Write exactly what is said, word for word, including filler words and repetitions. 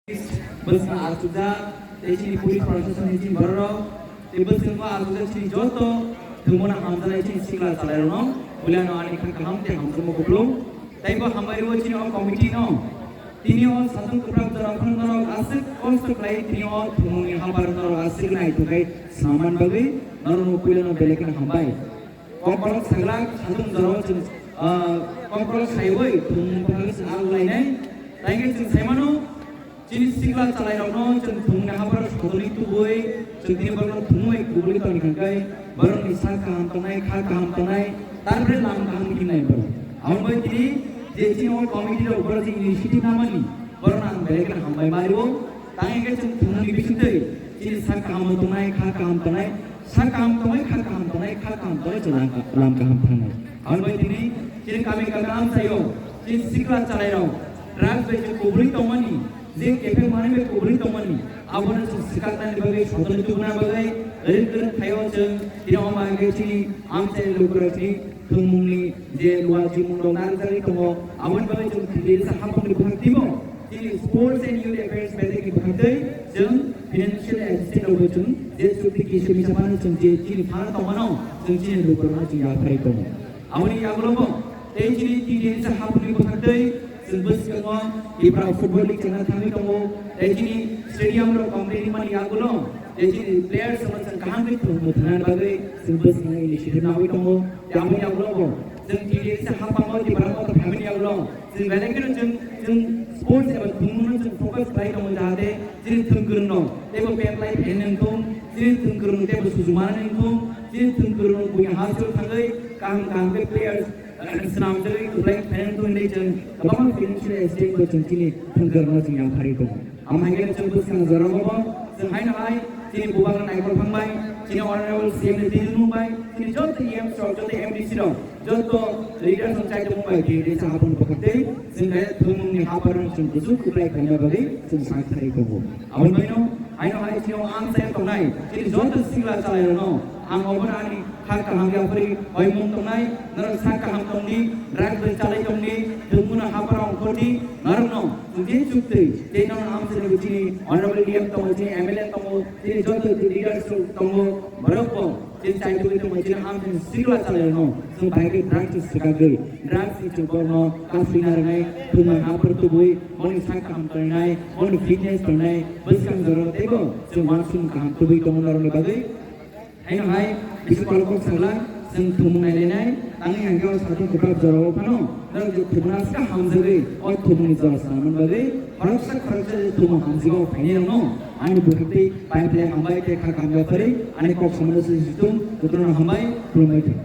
Bwskango achukjak tei chini police proshasonni chini bororok tei bwskango achukjak chini joto thwngmano hamjaknai chini sikla chwlairokno puilano ani kha kaham tei hamjakma kupulung. Tei bo hambai rwo chini o committee no. Tini o satung kwprak jora phano norok aswk kosto khlai tini o thwngmungni habar norok aswk naithok khe swnamani bagwi norokno puilano belai kheno hambai. Kokborok sajlak satung jora chwng, ah, kokborok saiwi thwngmung phano chwng ang lainai. Tei khe chwng saimano chini sikla chwlairokno chwng thwngmungni habar sotoni tubui chwng tini borokno thwngwi kubui tongni hwnkhe borokni sak kaham tongnai, kha kaham tongnai, tarpore lam kaham hinai borok. Aboni bai tini je chini o committee rok borok je initiative namani borokno ang belai kheno hambai ma rio. Tang hwnkhe chwng thwngmungni bisingtwi chini sak kaham tongnai, kha kaham tongnai, sak kaham tongnai, kha kaham tongnai, kha kaham tongnai chwng lam ka-, lam kaham thangnai. Aboni bai tini chini kami kami amchaio chini sikla chwlairok drugs bai chwng kubui tongmani je kepeng manwi bai kubui tongmani, abono chwng swkaknani bagwi, sotoni tubuna bagwi, rin kwrwng thaio chwng tini omo hwnkhe chini amchaini lukurok chini thwngmungni je luajimung rok narwkjagwi tongo, aboni bagwi chwng thwngwi rwsa haphangni bwkhak twibo chini sports and youth affairs bedekni bwkhak twi chwng financial assistance rokbo chwng je chukti kisa misa phano chwng je chini phano tongmano chwng chini lukurokno chwng yapharwi tongo. Aboni yagulobo tei chini T D N sa haphangni bwkhak twi chwng bwskango Tipra Football League chengna thangwi tongo. Tei chini stadium rok complete wngmani yagulo tei chini players rokno chwng kaham khe thwng mwthangna bagwi chwng bwskango initiative nangwi tongo. Tei aboni yagulobo chwng T D N sa haphango Tipra Motha phaimani yagulo chwng belai kheno chwng, chwng sports eba thwngmungno chwng focus khlai tongo jahate chini thwngkwrwngno teibo pep lai phainani wngthung, chini thwngkwrwng teibo sujumanani wngthung, chini thwngkwrwng buini hasteo thangwi kaham kaham khe players swnamjagwi kwplai phainani wngthung hinwi chwng kwbangma financial assistance bo chwng chini thwngkwrwngno chwng yapharwi tongo. Amo hai khe chwng bwskang jorao bo chwng haino hai chini bubagra naikol phang bai, chini honorable C M ni twijlangmung bai, chini joto E M rok, joto M D C rok, joto leaders rok chai tongmung bai, tini risa haphangni bwkhak twi chwng khe thwngmungni haphar rok chwng kuchuk kwplai khlaina bagwi chwng sak thari tongo. Aboni baino haino hai chini o amchai tongnai chini joto sikla chwlairokno ang obono ani kha kaham yapharwi oimung tongnai, norok sak kaham tongdi, drug bai chalai tongdi, thwngmungno haphar ongkhordi, norokno chwng je chuktwi tei norokno amchaini chini honorable D M tongo, chini M L A tongo, chini joto leaders rok tongo, borok bo chini chai tugwi tongmani chini amchaini sikla chwlairokno chwng bai khe drugs ni swkagwi, drugs ni chwng borokno kasui narwknai, thwngmung haphar tubui, boni sak kaham tongnai, boni fitness tongnai, bwskang jorao teibo chwng uansukmung kaham tubui tongo norokni bagwi. Haino hai bisi kolok kok sajla chwng thwngmung nailainai, tangwi hwnkhe o satung kwplap jorao phano norok je thwngmung aswk hamjagwi o thwngmungni jora swnamani bagwi khoroksa khoroksa je thwngmung hamjagwi o phainairokno ani bwkhak tei pai phlai hambai tei kha kaham yapharwi ani kok samano se situng jotono hambai khulumbai thung.